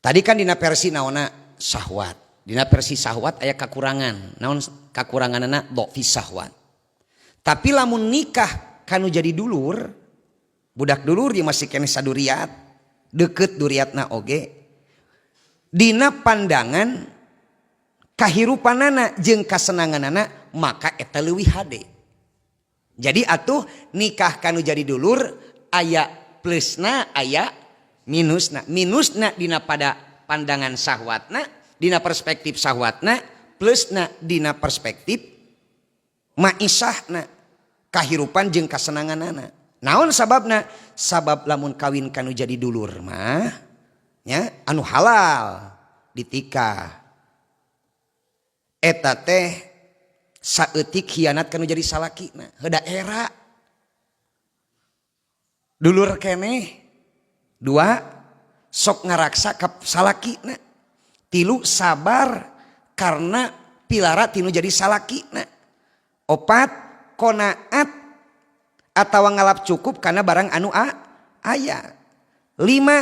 Tadi kan dina versi naonna syahwat. Dina versi syahwat aya kakurangan. Naon kakuranganana? Dha'fi syahwat. Tapi lamun nikah kanu jadi dulur, budak dulur dia masih keneh saduriat, deket duriatna oge. Dina pandangan kahirupanana jeung kasenanganana, maka eta leuwih hade. Jadi atuh nikah kanu jadi dulur aya plusna, aya minusna. Minusna dina pada pandangan syahwatna, dina perspektif syahwatna, plusna dina perspektif maisahna, kahirupan jeung kasenanganana. Naon sababna? Sabab lamun kawin kanu jadi dulur mah nya anu halal ditikah eta teh saeutik khianat kanu jadi salakina, heuda era dulur keneh. Dua, sok ngaraksa ka salakina. Tilu, sabar karena pilara tinu jadi salakina. Opat, konaat atau ngalap cukup karena barang anu aya. Lima,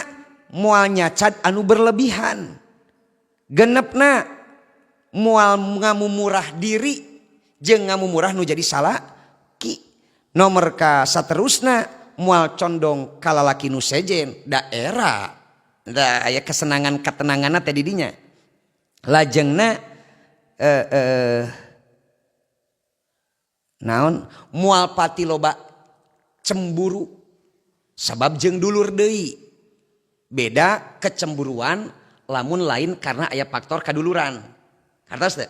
moal nyacad anu berlebihan. Genepna, moal ngamumurah diri jeung ngamumurah nu jadi salaki. Nomor ka saterusna, moal condong kalalaki nu sejen daerah da aya kesenangan ketenanganna teh di dinya. Lajengna naon, moal pati loba cemburu sabab jeung dulur deui. Beda kecemburuan lamun lain karena aya faktor kaduluran. Kartos teu?